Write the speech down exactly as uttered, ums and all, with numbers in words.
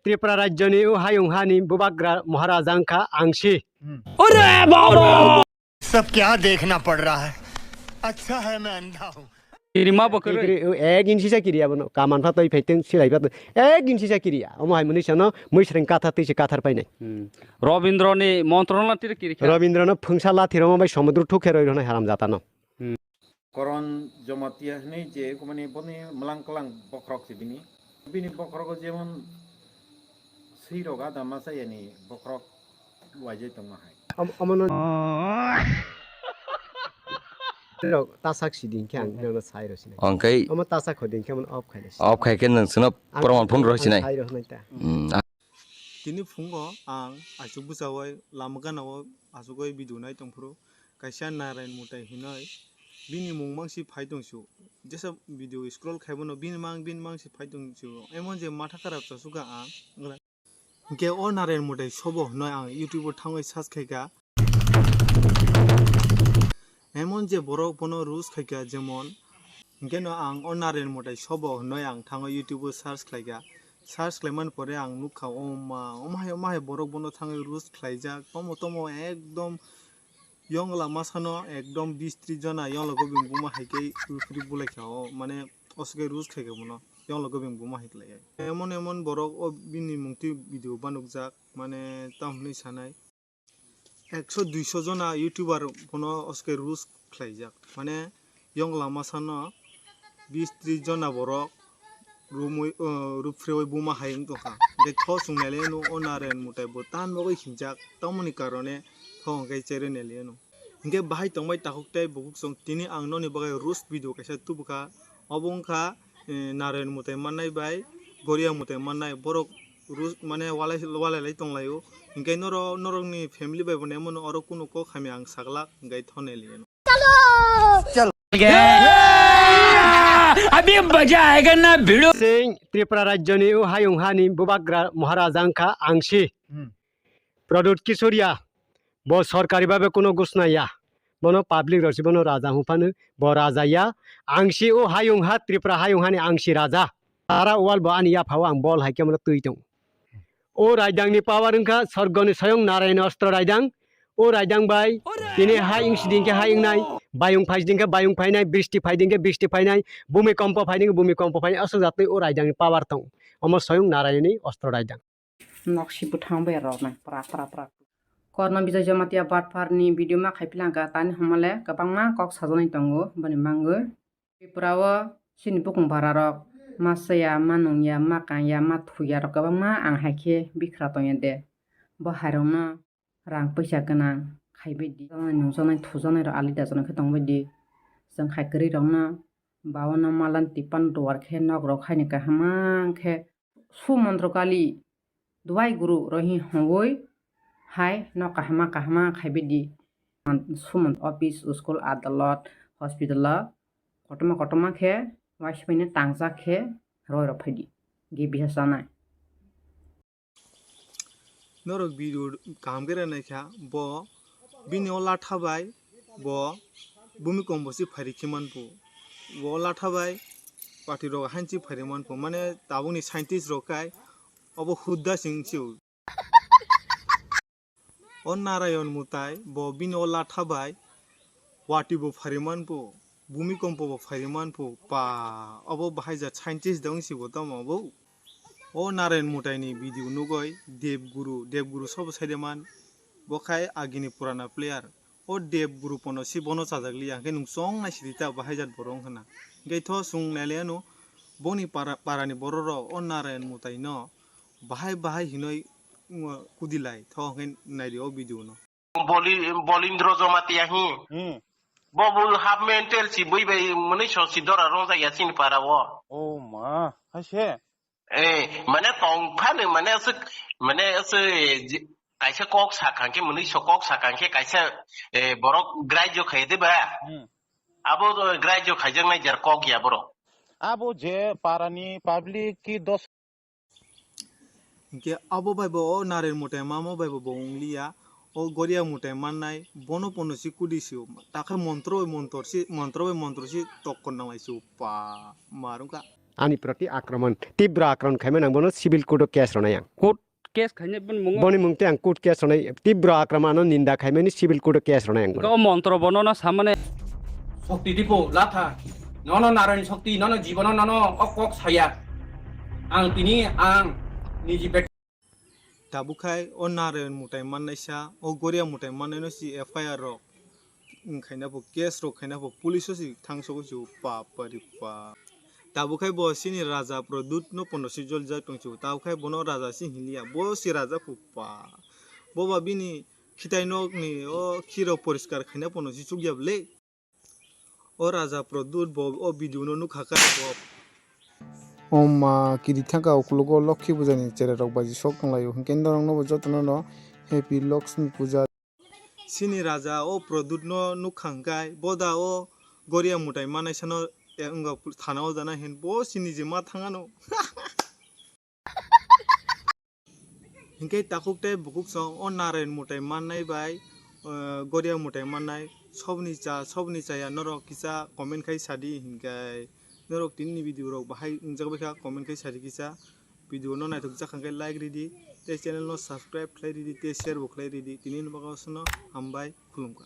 Tripura rajyoni o hayung hani bubagra Maharaja wngkha Angsi. Ore baba! सब क्या देखना पड़ रहा है? अच्छा है मैं अंधा हूँ। Kirima bo kwrwi. Ek inchi sa kiriya bono. Kaman phatoi phaiteng silai phatoi. Ek inchi sa kiriya. Omo hai mwnwi sano mwisreng katha twi se kathar painai. Hmm. Robindroni montro na tiri kiri kha. Robindrono phungsa lathi roma bai somudro thukhe roi rwnai haram jatano. Hmm. Koron Jomatia hwnwi je kumani boni mwlang kwlang bokhorok se bini. Bini bokhorogo jemon swi rok ada masa yani bokhorok waijai tongma hai. Am-, amono rok tasak siding khe ang nangno sai rw sinai. Angkai omo tasak khoding khe amono off khainai. Off khai khe nang sino ang proman phone rw sinai. Sai rw hwnai ta. Hmm. Tini phungo ang aswk bwsao lama gana o aswk oi video nai tongphuru kaisa Narayan Mutai hinoi bini mung mangsi phai tongsu. Jesa video scroll khai bono bini mang, bini mangsi phai tongsu. Emon je matha kharap chasukha ang. Hinkhe o Narayan Mutai sobo hinoi ang YouTube o thangwi search khaikha. Emon je borok bono roast khaikha, jemon hinkhe no ang o Narayan Mutai sobo hinoi ang thango YouTube o search khlaikha. Search khlaimani pore ang nukha, o ma, omo hai, omo hai borok bono thangwi roast khlaijak. Tomo tomo ekdom yongla masano ekdom bis tris jona yongla gobing buma hai khe rupri bulaikha o, mane oswk khe roast khaikha bono yongla gobing buma hai khlaiya. Emon emon borok o bini mungtwi video banukjak, mane tamo hinwi sanai. Ekso duiso jona YouTuber bono oske roast khlaijak. Mane yong lama sano bis tris jona borok rumwi, uh, ruphrewoi buma hai wng tongkha. Hingke tho chwng nailai no o Narayan Mutai bo tan bagwi hinjak. Tamoni karone tho hwnkhe cherwi nailai no. Hingke bahai tongbai takhuk tei bukhuk chwng tini ang noni bagwi roast video kaisa tubukha. Obo wngkha, eh, Narayan Mutai mannai bai Goria Mutai mannai. Borok rus-, mane walai, walai lai tong lai o. Hingke noro, norokni family bai bo nemo no oro kunu kok hamya ang saglak, hingke thone liya no. Abhi maza aayega na bhidu. Sing Tripura rajyoni o hayung hani bubagra Maharaja wngkha Angsi. Hmm. Pradyut Kisoria, bo sorkari babe kuno gusna ya. Bono public rok si bono raja hung phano, bo raja ya. Angsi o hayung ha, Tripura hayung hani Angsi raja. Tara wal bo ani yaphao ang bol hai khe mano twi tong. O raidang ni power wngkha sorgo ni soyong Narayan ostro raidang. O raidang bai tini hai wng siding khe hai wngnai, bayung phai siding khe bayung phainai, bristi phai ding khe bristi phainai, bumi kompo phai ding khe bumi kompo phainai, aswk jatwi o raidang ni power tong. Omo soyong Narayan ni ostro raidang. Nok si bwthang bai rwknai pra pra pra. Korno Bijoy Jamatia batpharni video ma khai philangkha, tani hamale kwbangma kok sajaknai tongo boni mangwi. Tripura o chini bukung bara rok ma chaya, ma nungya, ma kangya, ma thuya rok kwbangma ang hai khe bikhra tongya de. Bo hai rokno rang puisa gwnang khaibai di. Nungjaknai thujaknai rok alida jaknai khe tongbai di. Chwng hai kwrwi rokno baono malan tipan duar khe nok rok haini kaham khe Sumontro kali duai guru rohi hongoi hai no kahama kahama khaibai di. Sumon office, school, adalot, hospital o kotorma kotorma khe waisibini tangjak khe roi rok phaidi ge bisa chanai. Norok video kaham khe rw naikha, bo bini o latha bai bo bumi kombo si phairi khe manphu. Bo latha bai party rok hainchi phairi manphu. Mane tabukni scientist rok khai obo hudda sing si o. O Narayan Mutai bo bini o latha bai wati bo phairi manphu. Bumi kompo bo phairi manphu pa, obo bahai ja scientist dong si bo tamo bo. O Narayan Mutai ni video nugoi Dev Guru, Dev Guru sobo saide man, bo khai agini purana player. O Dev Guru pono si bono chajak liya, hingke nung chong nai sidi ta bahai jat borok wng khna. Hingke tho chwng nai le ano boni para, para ni borok rok o Narayan Mutai no bahai bahai hinoi kudi lai tho hingke nai di o video no. Boli-, Bolindro Jomatia hi. Hmm. Bo bo half mental si bui bai mwnwi so si dora rong jak ya chini para o. Oh ma, hai se. Eh, mane tong phano mane aswk, mane aswk, eh, ji-, kaisa kok sakang khe mwnwi so kok sakang khe kaisa, eh, borok graijo khai de ba. Hmm. Abo to graijo khaijak nai jar kok ya borok. Abo je parani public ki dos Hinkhe abo bai bo o Naren Mutai mamo bai bo bo wng liya, o Goria Mutai mannai, bono pono si kudi si o, takhar montro bai montor si, montro bai montro si tokkon nanglai si o, pa, mar wngkha. Ani proti akraman, tibro akraman khaimani ang bono civil court o case rwnai ang. Court case khainai boni mungo? Boni mung tei ang court case rwnai, tibro akraman ano ninda khaimani civil court o case rwnai ang bono. Hwnkhe o montro bono no samani. Shokti tipo, latha. Nono Narayan Shokti, nono jibono nono o kok saya. Ang tini ang niji bek- Tabuk khai o Narayan mwtai mannaisa, o Goria mwtai mannaino si F I R rok wng khaina bo, case rok khaina bo, police o si thangsogo si, bapari bap. Tabuk khai bo sini raja Pradyut no pono si joljak tong si, tabuk khai bono raja si hinliya, bo si raja phu pa. Bo ba bini khitai nok ni o khiro poriskar khaina pono si chukya bwle. O raja Pradyut bo o video no nukha kha bo. O ma, kiri thangka ukulugo Lokhi puja ni cherai rok baji sok tonglaio, hinkhe norok no bo joto no no happy Lakshmi puja. Sini raja o Pradyut no nukha hwnkhe bo da o Goria mwtai mannaisa no, eh, wngkha thana o jana hin bo sini je ma thangano. Hinkhe takhuk tei bukhuk song o Narayan mwtai mannai bai, eh, Goria mwtai mannai sobni cha, sobni chaya norok kisa comment khai sadi hinkhe norok tinini video rok bahai wngjak baikha comment khai sadi kisa. Video no naithok jak hwnkhe like ridi tei channel no subscribe khlai ridi tei share bo khlai ridi. Tinini bagwi aswkno hambai khulumkha.